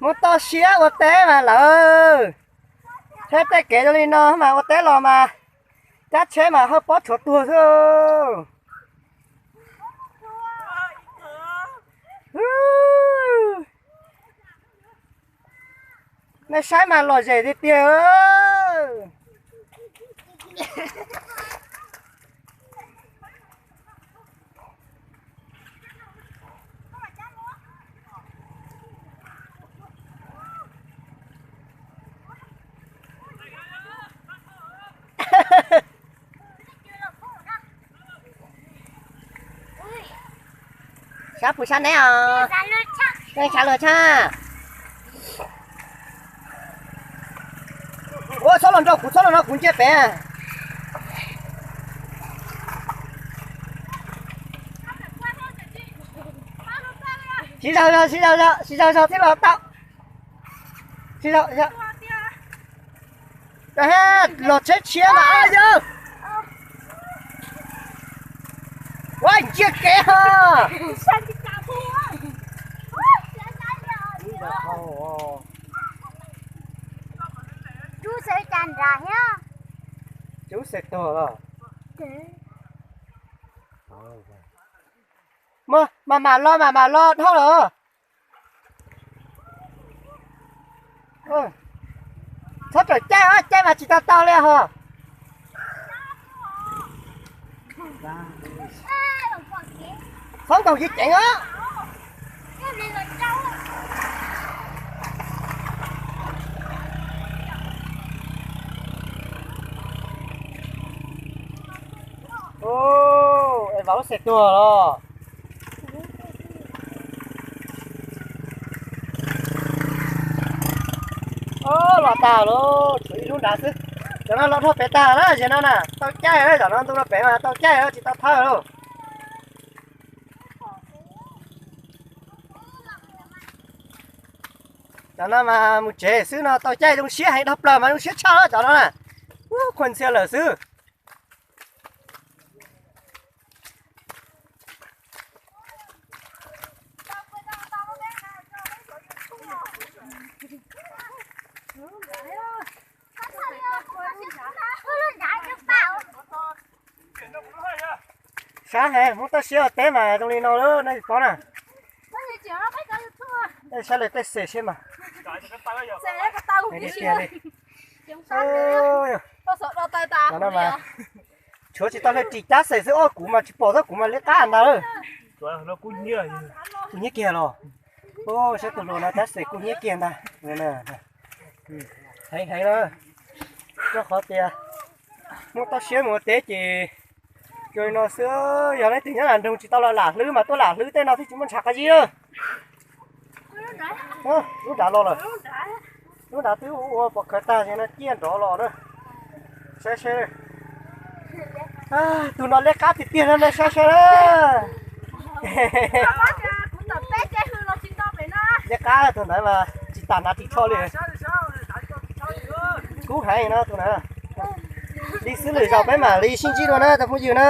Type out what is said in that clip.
Mus toj siab ua teb mas lawm, tsheb tej kev zoo li no mas ua teb los mas cab tsheb mas hawj pob tshuav tuag xwb. Nej saib mas lom zem tiag tiag. Sab puas sab neb os? Sab luag tshaj. Ua txhob los nrog kuv, txhob los nrog kuv ntsia pem. Siv zog zog, siv zog zog, siv zog zog thiab los tau. Siv zog zog. Los tsheb tshiab mas yog. Ua ntsia kev ho. Cub xes tuag los. Mas mam los, mam mam los dhau lawm. Txhob rawm caij, caij mas tsis tau tau li ho. Txhob nkaus ceev ceev os. Es vam lub xes tuag los. Los tag lauj, tshuav ib lub nrad xwb. Cov no los dhau pem tag na, zem no na tau caij, cov no ntu no pem mas tau caij tsis tau thawj lauj. Cov no mas mus tsev xwb no tau caij zoo siab heev, dhau plaws mas zoo siab tshaj cov no na. Ub, khuv ntxhia lawm xwb. Sab heev, Hmoob toj siab ua teb mas zoo li no lawm nej paub na. Sab lawv tej xes siab mas. Cov no mas tshuav tsis tau hlwb ris cab xes xwb, ob kuv mas tsis pom, ob kuv mas liab qab ntag lawm. Kuj hnyiab kiag los. Saib tus hluas no cab xes kuj hnyiab kiag ntag. Heev heev na. Rau qhov tias Hmoob toj siab mus ua teb ces zoo li no xwb, yog leej twg nyob lam nroog tsis tau los lam hlwb mas tuaj lam hlwb tej no thiaj tsis muaj ntshav qab zib na. Lub nrad los lawm. Lub nrad twb ua pov khawv tag no ciaj nrov los na. Saib seb. Tus no liab qab tiag tiag no, saib seb na. Liab qab tus ntawd mas tsis tas hnav ris tsho li. Kub heev no tus na. Li xwb lwm zaus peb mam li sib ntsib dua na cov phooj ywg na.